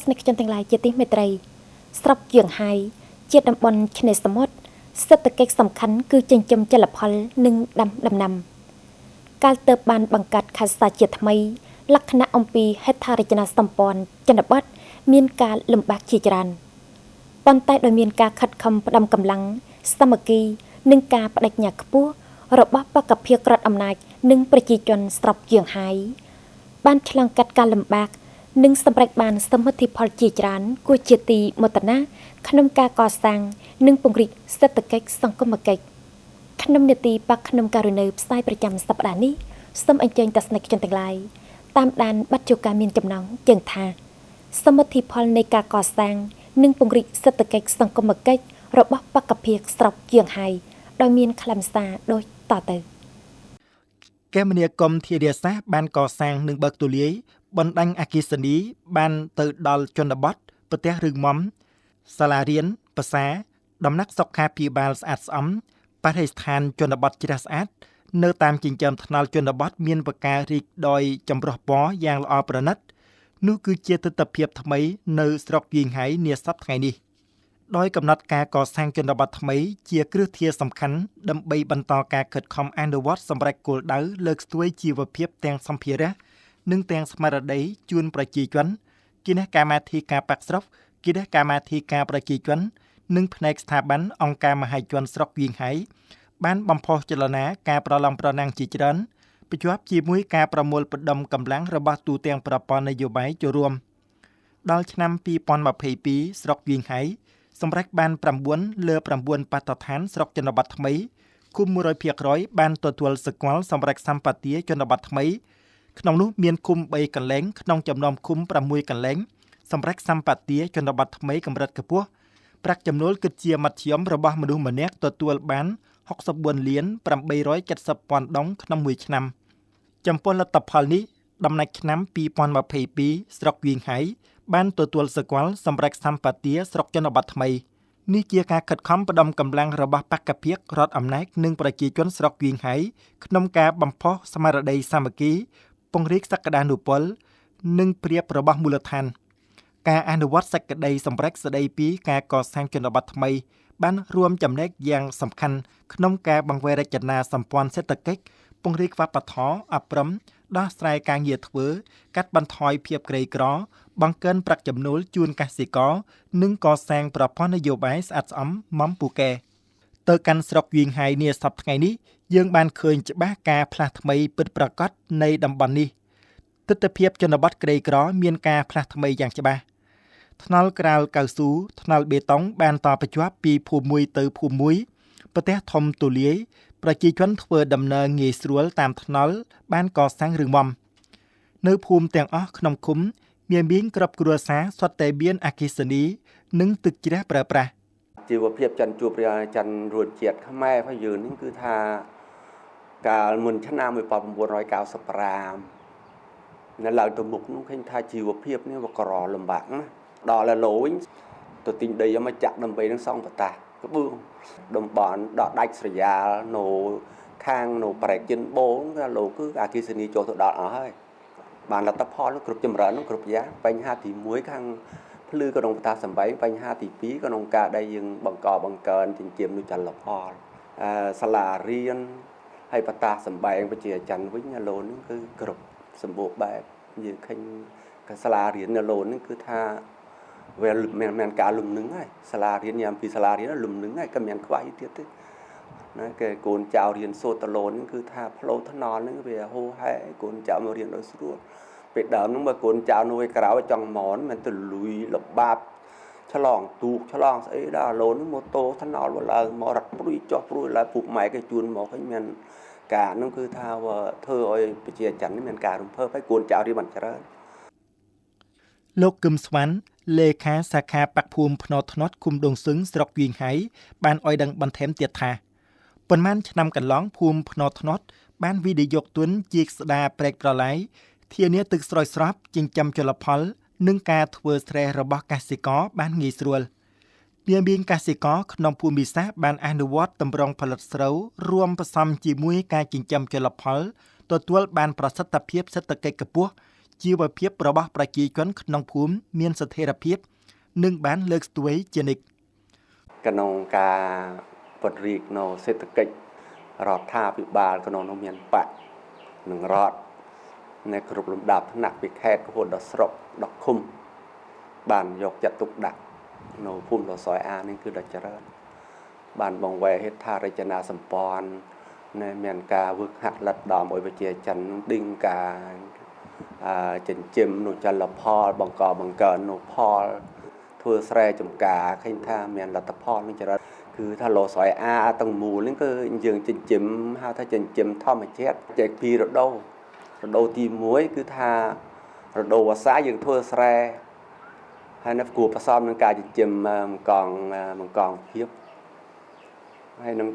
ស្សនិកជនទាំងឡាយជាទីមេត្រីស្រុកជៀងហៃជាតំបន់ឆ្នេរសមុទ្រសេដ្ឋកិច្ចសំខាន់គឺចិញ្ចឹមជលផលនិងដាំដំណាំកាលទើបបានបង្កើតខេត្តសាជាថ្មីលក្ខណៈអំពីហេដ្ឋារចនាសម្ព័ន្ធជនបទមានការលំបាកជាច្រើនប៉ុន្តែដោយមានការខិតខំផ្ដំកម្លាំងសាមគ្គីនិងការបដិញ្ញាខ្ពស់របស់បក្សភាក្រដ្ឋអំណាចនិងប្រជាជនស្រុកជៀងហៃបានឆ្លងកាត់ការលំបាកនិងសម្រេចបានសមិទ្ធផលជាច្រើនគួរជាទីមោទនៈក្នុងការកសាងនិងពង្រីកសេដ្ឋកិច្ចសង្គមកិច្ចក្នុងនេតិបក្សក្នុងការនៅផ្សាយប្រចាំសប្តាហ៍នេះសូមអញ្ជើញទស្សនិកជនទាំងឡាយតាមដានបទជួការមានចំណងជើងថាសមិទ្ធផលនៃការកសាងនិងពង្រីកសេដ្ឋកិច្ចសង្គមកិច្ចរបស់បក្សភាស្រុកជៀងហៃដោយមានខ្លឹមសារដូចតទៅគមនាគមន៍ធារាសាស្ត្របានកសាងនិងបើកទូលាយបណ្ដាញអគ្គិសនីបានទៅដល់ជនបទប្រទេសរឹងមាំសាលារៀនភាសាដំណាក់សុខាភិបាលស្អាតស្អំបរិស្ថានជនបទជ្រះស្អាតនៅតាមចិញ្ចើមថ្នល់ជនបទមានបការីកដោយចម្រុះពណ៌យ៉ាងល្អប្រណិតនោះគឺជាទិដ្ឋភាពថ្មីនៅស្រុកយីងហៃនាសព្វថ្ងៃនេះដោយកំណត់ការកសាងជនបទថ្មីជាគ្រឹះធាសំខាន់ដើម្បីបន្តការខិតខំអនុវត្តសម្រាប់គោលដៅលើកស្ទួយជីវភាពទាំងសម្ភារៈនិងទាំងស្មារតីជូនប្រជាជនគណៈកម្មាធិការបក្សស្រុកគណៈកម្មាធិការប្រជាជននិងផ្នែកស្ថាប័នអង្គការមហាជនស្រុកយីងហៃបានបំផុសចលនាការប្រឡងប្រណាំងជាច្រើនភ្ជាប់ជាមួយការប្រមូលផ្ដុំកម្លាំងរបស់ទូទាំងប្រព័ន្ធនយោបាយចូលរួមដល់ឆ្នាំ2022ស្រុកយីងហៃសម្រេចបាន9លើ9បទដ្ឋានស្រុកជនបទថ្មីឃុំ100%បានទទួលស្គាល់សម្រេចសម្បទាជនបទថ្មីក្នុងនោះមានឃុំ3កន្លែងក្នុងចំណោមឃុំ6កន្លែងសម្រេចសម្បទាជនបទថ្មីកម្រិតខ្ពស់ប្រាក់ចំណូលគិតជាមធ្យមរបស់មនុស្សម្នាក់ទទួលបាន64លាន870ពាន់ដុងក្នុងមួយឆ្នាំចំពោះលទ្ធផលនេះដំណាច់ឆ្នាំ2022ស្រុកវៀងហៃបានទទួលស្គាល់សម្រេចសម្បទាស្រុកជនបទថ្មីនេះជាការខិតខំផ្ដុំកម្លាំងរបស់បក្សភាគរដ្ឋអំណាចនិងប្រជាជនស្រុកវៀងហៃក្នុងការបំផុសស្មារតីសាមគ្គីពង្រីកសក្តានុពលនិងប្រៀបរបស់មូលដ្ឋានការអនុវត្តសេចក្តីសម្រេចស្តីពីការកសាងជនបទថ្មីបានរួមចំណែកយ៉ាងសំខាន់ក្នុងការបង្វែររចនាសម្ព័ន្ធសេដ្ឋកិច្ចពង្រីកវប្បធម៌អប់រំដោះស្រាយការងារធ្វើកាត់បន្ថយភាពក្រីក្របង្កើនប្រាក់ចំណូលជូនកសិករនិងកសាងប្រព័ន្ធនយោបាយស្អាតស្អំមំពូកែទៅកាន់ស្រុកវៀងហៃនាសព្វថ្ងៃនេះយើងបានឃើញច្បាស់ការផ្លាស់ថ្មីពិតប្រាកដនៃតំបន់នេះទិដ្ឋភាពជនបទក្រីក្រមានការផ្លាស់ថ្មីយ៉ាងច្បាស់ថ្នល់ក្រាលកៅស៊ូថ្នល់បេតុងបានតភ្ជាប់ពីភូមិមួយទៅភូមិមួយប្រទេសធំទូលាយប្រជាជនធ្វើដំណើរងាយស្រួលតាមថ្នល់បានកសាងរឹងមាំនៅភូមិទាំងអស់ក្នុងឃុំមានក្របគ្រួសារសុទ្ធតែមានអគ្គិសនីនិងទឹកជ្រះប្រើប្រាស់ជីវភាពច័ន្ទជួបរាច័ន្ទរួចជាតិខ្មែររបស់យើងនេះគឺថាកាលមុនឆ្នាំ1995នៅឡើងទៅមុខនោះឃើញថាជីវភាពនេះវាក្រលំបាកណាដល់ឥឡូវវិញទៅទិញដីមកចាក់ដើម្បីនឹងសង់បតាសក្បឿងតំបន់ដកដាច់ស្រយាលនៅខាងនៅប្រែកចិនបូងលោកគឺអគ្គិសនីចូលទៅដល់អស់ហើយបានលទ្ធផលគ្រប់ចម្រើនគ្រប់យ៉ាងបញ្ហាទី1ខាងភ្លឺក្នុងបតាសំបែងបញ្ហាទី2ក្នុងការដែលយើងបង្កបង្កើនចិញ្ចៀមនោះចលផលសាលារៀនហើយបតាសំបែងប្រជាច័ន្ទវិញឡូនេះគឺគ្រប់សម្បូរបែបយើងឃើញសាលារៀននៅឡូនេះគឺថាវាមានការលំនឹងហើយសាលារៀនញ៉ាំពីសាលារៀនលំនឹងហើយក៏មានខ្វះទៀតទេណាគេកូនចៅរៀនសូត្រតឡូនហ្នឹងគឺថាផ្លូវថ្នល់ហ្នឹងវាហូហែកូនចៅមករៀនដោយស្រួលពេលដើមហ្នឹងបើកូនចៅនោះឯក្រៅចង់មនមិនទៅលុយលបាបឆ្លងទូកឆ្លងស្អីដល់ឡូនហ្នឹងម៉ូតូថ្នល់ឡើងមករត់ព្រួយចុះព្រួយឡើងពុកម៉ែគេជួនមកឃើញមានការហ្នឹងគឺថាធ្វើឲ្យប្រជាច័ន្ទនេះមានការរំភើបហើយកូនចៅរៀនបានច្រើនលោកគឹមស្វាន់លេខាសាខាបក្សភូមិភ្នោថ្នត់ឃុំដងសឹងស្រុកវៀងហៃបានឲ្យដឹងបន្ថែមទៀតថាប៉ុន្មានឆ្នាំកន្លងភូមិភ្នោថ្នត់បានវិនិយោគទុនជាស្ដារព្រែកប្រឡាយធានាទឹកស្រោចស្រពចិញ្ចឹមជលផលនិងការធ្វើស្រែរបស់កសិករបានងាយស្រួលមានកសិករក្នុងភូមិសាស្ត្របានអនុវត្តទម្រង់ផលិតស្រូវរួមផ្សំជាមួយការចិញ្ចឹមជលផលទទួលបានប្រសិទ្ធភាពសេដ្ឋកិច្ចខ្ពស់ ជីវភាពរបស់ប្រជាជនក្នុងភូមិមានស្ថិរភាពនិងបានលើកស្ទួយជានិច្ចក្នុងការពង្រីកនៅសេដ្ឋកិច្ចរដ្ឋាភិបាលក្នុងនោះមានបកនិងរដ្ឋនៅគ្រប់លំដាប់ថ្នាក់ពីខេត្តរហូតដល់ស្រុកដល់ឃុំបានយកចិត្តទុកដាក់នៅភូមិលសយអានេះគឺដល់ច្រើនបានបង្វែរហេដ្ឋារចនាសម្ព័ន្ធនៅមានការវឹកហាត់លិតដំឲ្យប្រជាជនឌីងការចិញ្ចឹមនៅចលផលបង្កបង្កើននៅផលធ្វើស្រែចម្ការឃើញថាមានលទ្ធផលនឹងច្រើនគឺថាលសយអាទាំងមូលនេះគឺយើងចិញ្ចឹមហៅថាចិញ្ចឹមធម្មជាតិចែកពីរដូវរដូវទី1គឺថារដូវវស្សាយើងធ្វើស្រែហើយនៅគួរផ្សំនឹងការចិញ្ចឹមបង្កងភាពហើយនឹង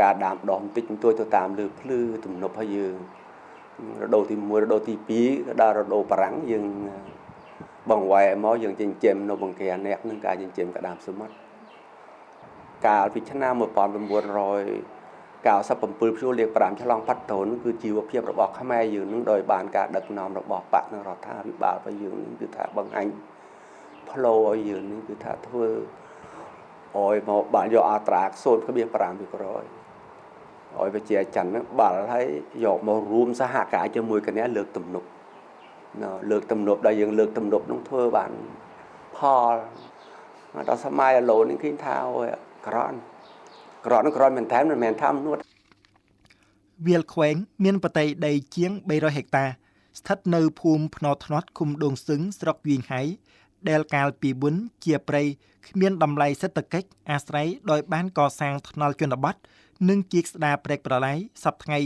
ការដាំដុះបន្តិចបន្តួចទៅតាមលើភ្លឺទំនប់ឲ្យយើងរដូវទី1រដូវទី2ដល់រដូវបារាំងយើងបង្វែរមកយើងចិញ្ចឹមនៅបង្កាអ្នកនឹងការចិញ្ចឹមកដាមសមុទ្រកាលពីឆ្នាំ1997ព្យួរលេខ5ឆ្លងផាត់តូនគឺជីវភាពរបស់ខ្មែរយើងនឹងដោយបានការដឹកនាំរបស់បកនិងរដ្ឋាភិបាលរបស់យើងនឹងគឺថាបង្ហាញផ្លូវឲ្យយើងនឹងគឺថាធ្វើឲ្យមកបានយកអត្រា 0.5% ឲ្យប្រជាជននឹងបាល់ហើយយកមករួមសហការជាមួយគ្នាលើកទំនប់លើកទំនប់ដែលយើងលើកទំនប់នឹងធ្វើបានផលដល់សម័យឥឡូវនេះឃើញថាអូយក្រន់ក្រន់ក្រន់មែនតែមិនមែនថាមនុស្សវាលខ្វែងមានបតីដីជាង300ហិកតាស្ថិតនៅភូមិភ្នថ្នត់ឃុំដូងសឹងស្រុកវៀងហៃដែលកាលពីមុនជាព្រៃគ្មានតម្លៃសេដ្ឋកិច្ចអាស្រ័យដោយបានកសាងថ្នល់ជនបទនិងជីកស្ដារព្រែកប្រឡាយសប្តាហ៍ថ្ងៃ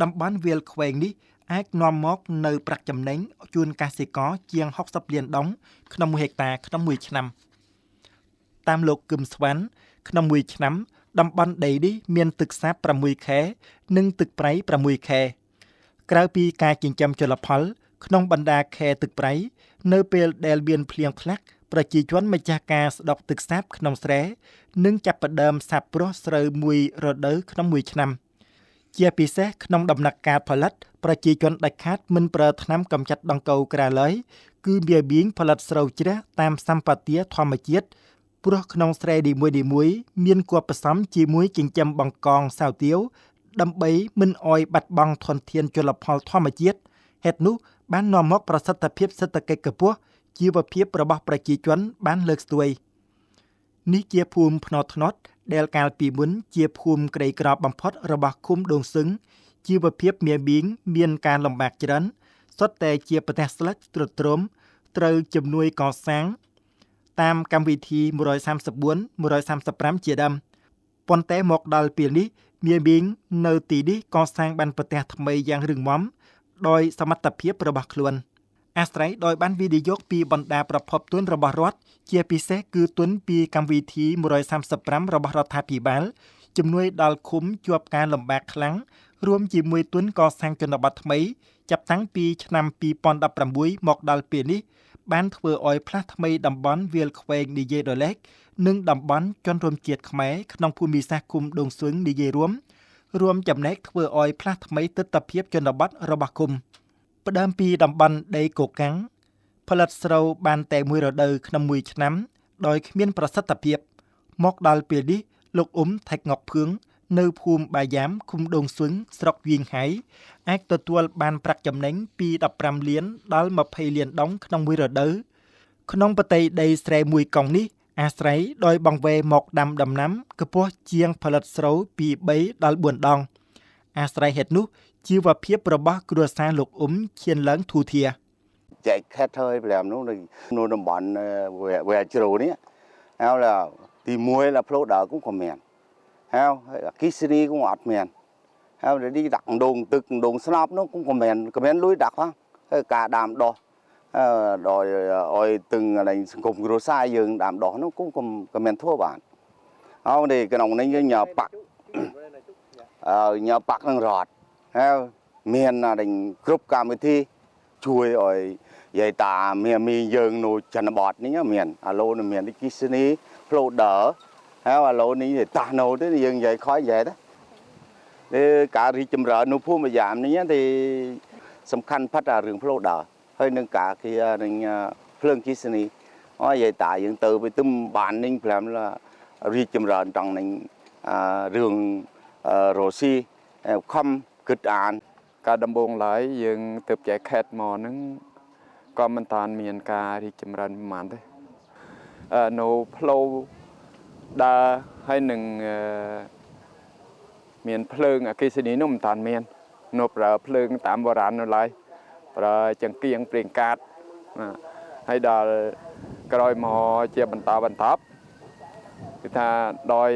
តំបន់វាលខ្វែងនេះអាចនាំមកនៅប្រាក់ចំណេញជូនកសិករជាង60លានដុងក្នុង1ហិកតាក្នុង1ឆ្នាំតាមលោកគឹមស្វាន់ក្នុង1ឆ្នាំតំបន់ដីនេះមានទឹកសាប6ខែនិងទឹកប្រៃ6ខែក្រៅពីការចិញ្ចឹមជលផលក្នុងបណ្ដាខែទឹកប្រៃនៅពេលដែលមានភ្លៀងធ្លាក់ប្រជាជនម្ចាស់ការស្ដុកទឹកសាបក្នុងស្រែនិងចាប់ផ្ដើមសាបព្រោះស្រូវមួយរដូវក្នុងមួយឆ្នាំជាពិសេសក្នុងដំណាក់កាលផលិតប្រជាជនដាច់ខាតមិនប្រើថ្នាំកម្ចាត់ដង្កូវក្រៅឡើយគឺវាបៀងផលិតស្រូវជ្រះតាមសម្បទាធម្មជាតិព្រោះក្នុងស្រែនីមួយៗមានគួបផ្សំជាមួយចិញ្ចឹមបង្កងសាវទាវដើម្បីមិនអោយបាត់បង់ធនធានជលផលធម្មជាតិហេតុនោះបាននាំមកប្រសិទ្ធភាពសេដ្ឋកិច្ចខ្ពស់ជីវភាពរបស់ប្រជាជនបានលើកស្ទួយនេះជាភូមិភ្នថ្នត់ដែលកាលពីមុនជាភូមិក្រីក្របំផុតរបស់ឃុំដូងសឹងជីវភាពមាបៀងមានការលំបាកច្រើនសុទ្ធតែជាប្រទេសស្លឹកទ្រុឌទ្រោមត្រូវជំនួយកសាងតាមកម្មវិធី134 135ជាដើមប៉ុន្តែមកដល់ពេលនេះមាបៀងនៅទីនេះកសាងបានប្រទេសថ្មីយ៉ាងរឹងមាំដោយសមត្ថភាពរបស់ខ្លួនអាស្រ័យដោយបានវិនិយោគពីបណ្ដាប្រភពទុនរបស់រដ្ឋជាពិសេសគឺទុនពីកម្មវិធី135របស់រដ្ឋាភិបាលជំនួយដល់ឃុំជាប់ការលំបាកខ្លាំងរួមជាមួយទុនកសាងជនបទថ្មីចាប់តាំងពីឆ្នាំ2016មកដល់ពេលនេះបានធ្វើឲ្យផ្លាស់ថ្មីតំបន់វាលខ្វែងនិយាយដោយឡែកនិងតំបន់ជនរួមជាតិខ្មែរក្នុងភូមិសាស្ត្រឃុំដូងសួងនិយាយរួមចំណែកធ្វើឲ្យផ្លាស់ថ្មីទិដ្ឋភាពជនបទរបស់ឃុំផ្ដើមពីតំបន់ដីកកាំងផលិតស្រូវបានតែមួយរដូវក្នុងមួយឆ្នាំដោយគ្មានប្រសិទ្ធភាពមកដល់ពេលនេះលោកអ៊ុំថៃងកភឿងនៅភូមិបាយ៉ាមឃុំដូងសួងស្រុកវៀងហៃអាចទទួលបានប្រាក់ចំណេញពី15លានដល់20លានដុងក្នុងមួយរដូវក្នុងប្រទេសដីស្រែមួយកង់នេះអាស្រ័យដោយបង្វែរមកដាំដំណាំខ្ពស់ជាងផលិតស្រូវពី3ដល់4ដងអាស្រ័យហេតុនោះជីវភាពរបស់គ្រួសារលោកអ៊ុំឈានឡើងធូរធារចែកខេតហើយប្រាំនោះនៅតំបន់វែជ្រៅនេះហើយlàទី1làផ្លូវដើរcũngក៏មានហើយអគ្គិសនីcũngអត់មានហើយđiដាក់ដងទឹកដងស្នប់នោះcũngក៏មានលុយដាក់ផងហើយការដាំដុះដោយឲ្យទឹងសង្គមគ្រួសារយើងដាំដុះនោះcũngក៏មានធ្វើបានហើយនេះក្នុងនេះយើងញ៉ាប៉ាក់ញ៉ាប៉ាក់នឹងរត់ហើយមានគ្រប់កម្មវិធីជួយឲ្យយាយតាមានយើងនៅជនបទនេះមានអាឡូនៅមានអគ្គិសនីផ្លូវដើរហើយអាឡូនេះតាស់នៅទៅយើងនិយាយខ້ອຍនិយាយទៅការរីកចម្រើននៅភូមិយាមនេះthìសំខាន់ផាត់អារឿងផ្លូវដើរ ហើយនឹងការគេនឹងភ្លើងអគ្គិសនីអស់យាយតាយើងទៅไปទឹមបាននឹងប្រាំឡារីកចម្រើនត្រង់នឹងរឿងរស់ស៊ីខំគិតអានការដំបូងឡើយយើងទៅចែកខេតមកហ្នឹងក៏មិនតានមានការរីកចម្រើនប្រហែលទេនៅផ្លូវដើរហើយនឹងមានភ្លើងអគ្គិសនីនោះមិនតានមាននៅប្រើភ្លើងតាមបុរាណនៅឡើយប្រើចង្គៀងប្រេងកាតហើយដល់ក្រោយមកជាបន្តបន្ទាប់គឺថាដោយ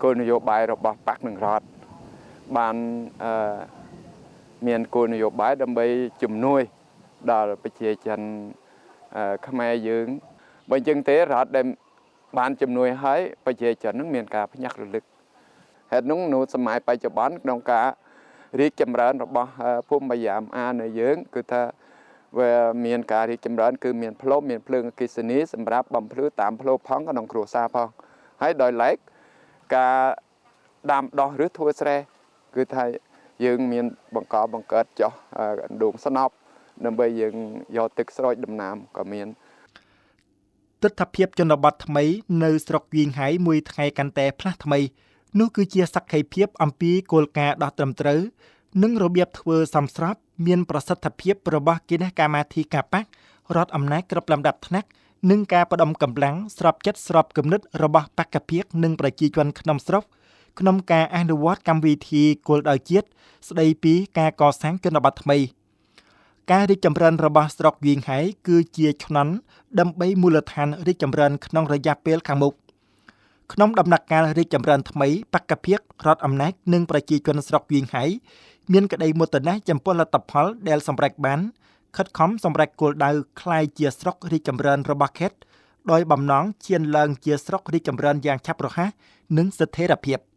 គោលនយោបាយរបស់បក្សនឹងរដ្ឋបានមានគោលនយោបាយដើម្បីជំនួយដល់ប្រជាជនខ្មែរយើងបើអញ្ចឹងទេរដ្ឋដែលបានជំនួយឲ្យប្រជាជននឹងមានការភ្ញាក់រលឹកហេតុនោះនៅសម័យបច្ចុប្បន្នក្នុងការរីកចម្រើនរបស់ភូមិបាយ៉ាមអានៅយើងគឺថាវាមានការរីកចម្រើនគឺមានផ្លូវមានភ្លើងអគ្គិសនីសម្រាប់បំភ្លឺតាមផ្លូវផងក្នុងគ្រួសារផងហើយដោយឡែកការដាំដុះឬធ្វើស្រែគឺថាយើងមានបង្កបង្កើតចោះដួងស្នប់ដើម្បីយើងយកទឹកស្រោចដំណាំក៏មានទិដ្ឋភាពជនបទថ្មីនៅស្រុកវៀងហៃមួយថ្ងៃកាន់តែផ្លាស់ថ្មីនោះគឺជាសក្ខីភាពអំពីគោលការណ៍ដោះត្រឹមត្រូវនិងរបៀបធ្វើសមស្របមានប្រសិទ្ធភាពរបស់គណៈកម្មាធិការបក្សរដ្ឋអំណាចគ្រប់លំដាប់ថ្នាក់និងការផ្ដុំកម្លាំងស្របចិត្តស្របគំនិតរបស់បក្សភាគនិងប្រជាជនក្នុងស្រុកក្នុងការអនុវត្តកម្មវិធីគោលដៅជាតិស្ដីពីការកសាងជនបទថ្មីការរីកចម្រើនរបស់ស្រុកវៀងហៃគឺជាឆ្នន់ដើម្បីមូលដ្ឋានរីកចម្រើនក្នុងរយៈពេលខាងមុខក្នុងដំណាក់កាលរីកចម្រើនថ្មីបក្សភាគរដ្ឋអំណាចនិងប្រជាជនស្រុកវៀងហៃមានក្តីមោទនៈចំពោះលទ្ធផលដែលសម្រេចបានខិតខំសម្រេចគោលដៅក្លាយជាស្រុករីកចម្រើនរបស់ខេត្តដោយបំណងឈានឡើងជាស្រុករីកចម្រើនយ៉ាងឆាប់រហ័សនិងស្ថិរភាព។